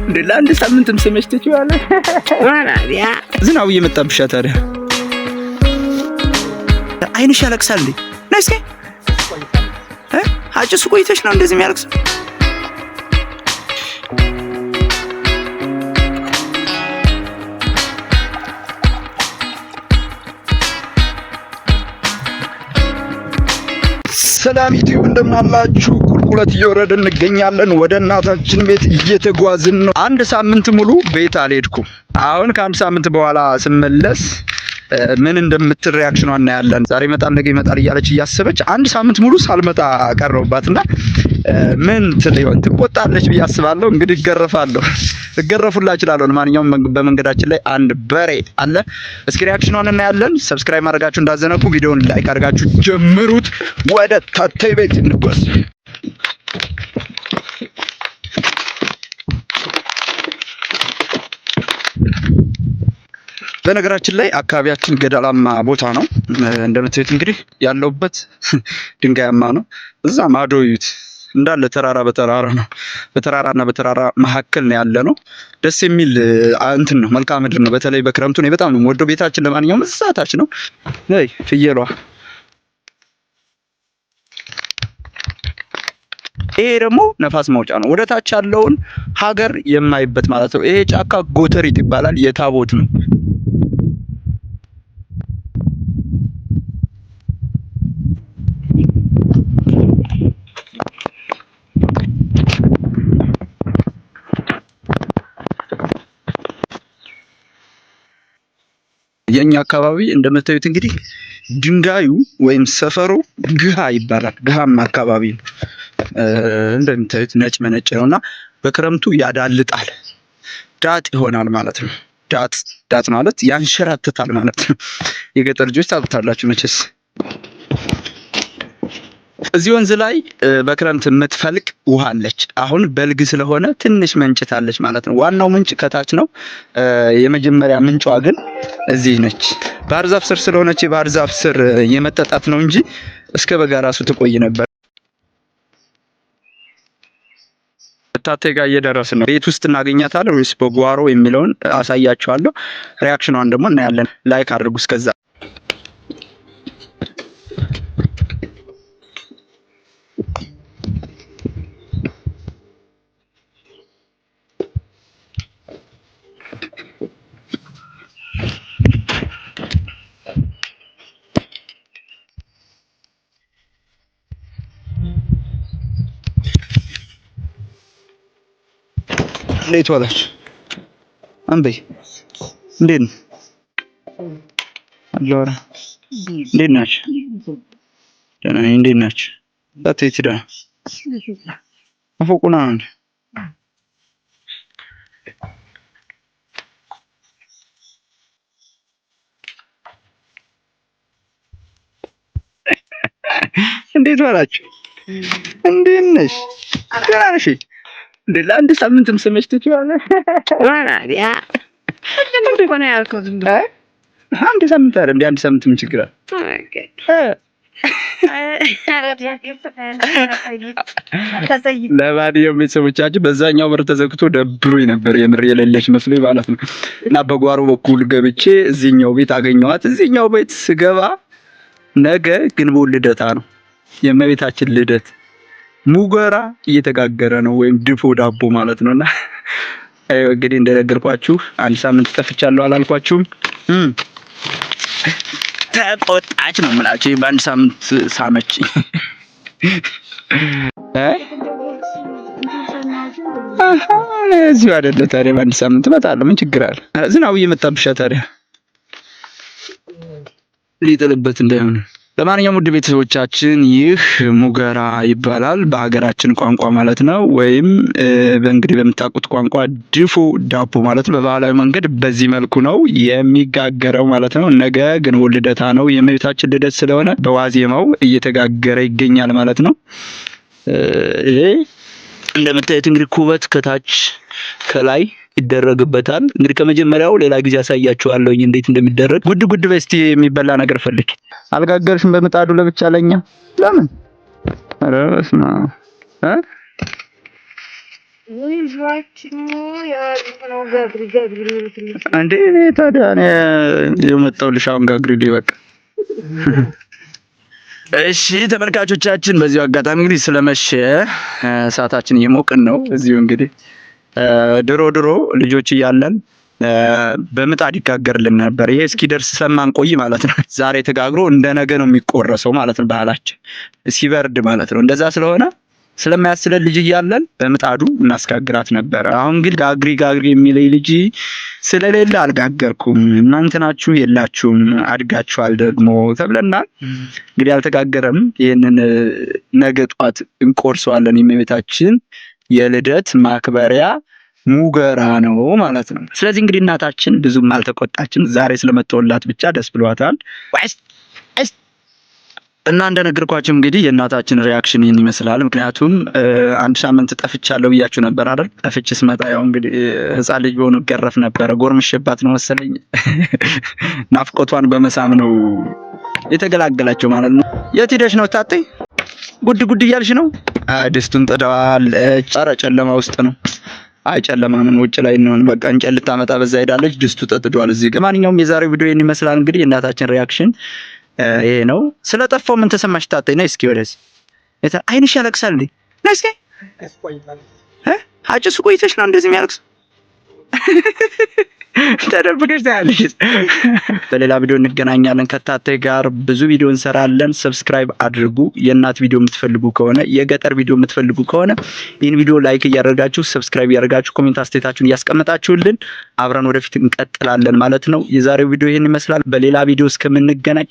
እንዴ ለአንድ ሳምንትም ስመሽ ትችያለሽ። ዝናቡ እየመጣብሻ ታዲያ አይንሽ ያለቅሳል እንዴ? ነይ እስኪ እ አጭሱ ቆይተሽ ነው እንደዚህ የሚያለቅሰው? ሰላም ዩቲዩብ እንደምን አላችሁ? ቁልቁለት እየወረድን እንገኛለን። ወደ እናታችን ቤት እየተጓዝን ነው። አንድ ሳምንት ሙሉ ቤት አልሄድኩም። አሁን ከአንድ ሳምንት በኋላ ስመለስ ምን እንደምትል reaction ኗ እናያለን። ዛሬ ይመጣል ነገ ይመጣል እያለች እያሰበች አንድ ሳምንት ሙሉ ሳልመጣ ቀረሁባትና ምን ትል ይሆን? ትቆጣለች ብዬ አስባለሁ። እንግዲህ እገረፋለሁ፣ እገረፉላ እችላለሁ። ለማንኛውም በመንገዳችን ላይ አንድ በሬ አለ። እስኪ reaction ኗን እናያለን። Subscribe ማድረጋችሁ እንዳትዘነጉ፣ ቪዲዮውን like አድርጋችሁ ጀምሩት። ወደ ታተይ ቤት እንጓዝ። በነገራችን ላይ አካባቢያችን ገደላማ ቦታ ነው። እንደምታዩት እንግዲህ ያለውበት ድንጋያማ ነው። እዛ ማዶ እዩት እንዳለ ተራራ በተራራ ነው። በተራራና በተራራ መካከል ነው ያለ ነው። ደስ የሚል እንትን ነው፣ መልክዓ ምድር ነው። በተለይ በክረምቱ እኔ በጣም ነው የምወደው። ቤታችን ለማንኛውም እዛ ታች ነው። ነይ ፍየሏ። ይሄ ደግሞ ነፋስ መውጫ ነው። ወደ ታች ያለውን ሀገር የማይበት ማለት ነው። ይሄ ጫካ ጎተሪት ይባላል። የታቦት ነው። የኛ አካባቢ እንደምታዩት እንግዲህ ድንጋዩ ወይም ሰፈሩ ግሃ ይባላል። ግሃማ አካባቢ ነው። እንደምታዩት ነጭ መነጭ ነውና በክረምቱ ያዳልጣል፣ ዳጥ ይሆናል ማለት ነው። ዳጥ ዳጥ ማለት ያንሸራትታል ማለት ነው። የገጠር ልጆች ታውቁታላችሁ መቼስ። እዚህ ወንዝ ላይ በክረምት የምትፈልቅ ውሃ አለች። አሁን በልግ ስለሆነ ትንሽ መንጭታለች ማለት ነው። ዋናው ምንጭ ከታች ነው። የመጀመሪያ ምንጯ ግን እዚህ ነች። ባህር ዛፍ ስር ስለሆነች የባህር ዛፍ ስር የመጠጣት ነው እንጂ እስከ በጋ ራሱ ትቆይ ነበር። ታቴ ጋር እየደረስን ነው። ቤት ውስጥ እናገኛታለን ወይስ በጓሮ የሚለውን አሳያችኋለሁ። Reaction ኗን ደግሞ እናያለን። Like አድርጉ እስከዛ። እንዴት ዋላችሁ? አንበይ እንዴት ነው? አለሁ። ኧረ እንዴት ናችሁ? ደህና ነኝ። እንዴት ናችሁ? ታቴ የት ሄዳ ነው? አፎቁና ነው እንዴ? እንዴት ዋላችሁ? እንዴት ነሽ? ደህና ነሽ? እንዴ ለአንድ ሳምንትም ስመሽ ትችያለሽ። አንድ ሳምንት አይደል እንዴ? አንድ ሳምንት ምን ችግር አለ? ለማንኛውም ቤተሰቦቻችን በዛኛው በር ተዘግቶ ደብሮኝ ነበር፣ የምር የሌለች መስሎኝ ማለት ነው። እና በጓሮ በኩል ገብቼ እዚህኛው ቤት አገኘኋት። እዚህኛው ቤት ስገባ ነገ ግንቦት ልደታ ነው፣ የእመቤታችን ልደት ሙገራ እየተጋገረ ነው፣ ወይም ድፎ ዳቦ ማለት ነውና እንግዲህ እንደነገርኳችሁ አንድ ሳምንት ጠፍቻለሁ አላልኳችሁም? ተቆጣች ነው የምላችሁ። በአንድ ሳምንት ሳመች። እዚሁ አይደለ ታዲያ? በአንድ ሳምንት እመጣለሁ። ምን ችግር አለ? ዝናቡ እየመጣብሻ ታዲያ ሊጥልበት እንዳይሆን። ለማንኛውም ውድ ቤተሰቦቻችን ይህ ሙገራ ይባላል በሀገራችን ቋንቋ ማለት ነው። ወይም በእንግዲህ በምታውቁት ቋንቋ ድፎ ዳቦ ማለት ነው። በባህላዊ መንገድ በዚህ መልኩ ነው የሚጋገረው ማለት ነው። ነገ ግንቦት ልደታ ነው፣ የእመቤታችን ልደት ስለሆነ በዋዜማው እየተጋገረ ይገኛል ማለት ነው። ይሄ እንደምታዩት እንግዲህ ኩበት ከታች ከላይ ይደረግበታል። እንግዲህ ከመጀመሪያው ሌላ ጊዜ አሳያችኋለሁኝ እንዴት እንደሚደረግ። ጉድ ጉድ በስቲ የሚበላ ነገር ፈልግ። አልጋገርሽም በምጣዱ ለብቻ ለኛ ለምን? ኧረ በስመ አብ እ እንዴ እኔ ታዲያ እኔ የመጣሁልሽ አሁን ጋግሪልኝ በቃ። እሺ ተመልካቾቻችን፣ በዚሁ አጋጣሚ እንግዲህ ስለመሸ እሳታችን እየሞቅን ነው። እዚሁ እንግዲህ ድሮ ድሮ ልጆች እያለን በምጣድ ይጋገርልን ነበር። ይሄ እስኪደርስ ስለማንቆይ ማለት ነው። ዛሬ ተጋግሮ እንደ ነገ ነው የሚቆረሰው ማለት ነው። ባህላችን ሲበርድ ማለት ነው። እንደዛ ስለሆነ ስለማያስለን ልጅ እያለን በምጣዱ እናስጋግራት ነበር። አሁን ግን ጋግሪ ጋግሪ የሚለኝ ልጅ ስለሌለ አልጋገርኩም። እናንተ ናችሁ የላችሁም፣ አድጋችኋል ደግሞ ተብለናል። እንግዲህ አልተጋገረም። ይህንን ነገ ጧት እንቆርሰዋለን። የእመቤታችን የልደት ማክበሪያ ሙገራ ነው ማለት ነው። ስለዚህ እንግዲህ እናታችን ብዙም አልተቆጣችም። ዛሬ ስለመጣሁላት ብቻ ደስ ብሏታል። እና እንደነገርኳችሁ እንግዲህ የእናታችን reaction ይህን ይመስላል። ምክንያቱም አንድ ሳምንት ጠፍቻለሁ ብያችሁ ነበር አይደል? ጠፍቼ ስመጣ ያው እንግዲህ ሕፃን ልጅ በሆኑ ገረፍ ነበረ። ጎርምሼባት ነው መሰለኝ ናፍቆቷን በመሳም ነው የተገላገላቸው ማለት ነው። የት ሄደሽ ነው ታጤ? ጉድ ጉድ እያልሽ ነው? ድስቱን ጥደዋለች። ኧረ ጨለማ ውስጥ ነው። አይ ጨለማ ምን ውጭ ላይ ነው። በቃ እንጨት ልታመጣ በዛ ሄዳለች። ድስቱ ተጥዷል እዚህ ጋር። ማንኛውም የዛሬው ቪዲዮ ይህን ይመስላል። እንግዲህ የእናታችን reaction ይሄ ነው። ስለጠፋው ምን ተሰማሽ ታጤ? ነይ እስኪ ወደዚህ። አይንሽ ያለቅሳል እንዴ? ነይ እስኪ። አጭሱ ቆይተሽ ነው እንደዚህ የሚያለቅስ? ተደብቀሽ ታያለሽ። በሌላ ቪዲዮ እንገናኛለን። ከታቴ ጋር ብዙ ቪዲዮ እንሰራለን። subscribe አድርጉ። የእናት ቪዲዮ የምትፈልጉ ከሆነ፣ የገጠር ቪዲዮ የምትፈልጉ ከሆነ ይህን ቪዲዮ like እያደረጋችሁ፣ subscribe እያደረጋችሁ፣ comment አስተያየታችሁን እያስቀመጣችሁልን አብረን ወደፊት እንቀጥላለን ማለት ነው። የዛሬው ቪዲዮ ይህን ይመስላል። በሌላ ቪዲዮ እስከምንገናኝ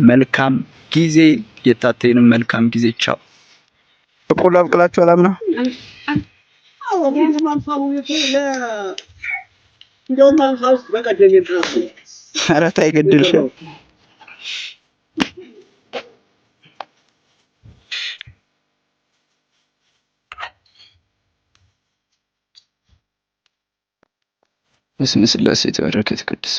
መልካም ጊዜ። የታቴንም መልካም ጊዜ። ቻው። በቆሎ አብቅላችሁ አላምና ኧረ ተይ ግድልሽም። በስመ ሥላሴ የተባረከ የተቀደሰ።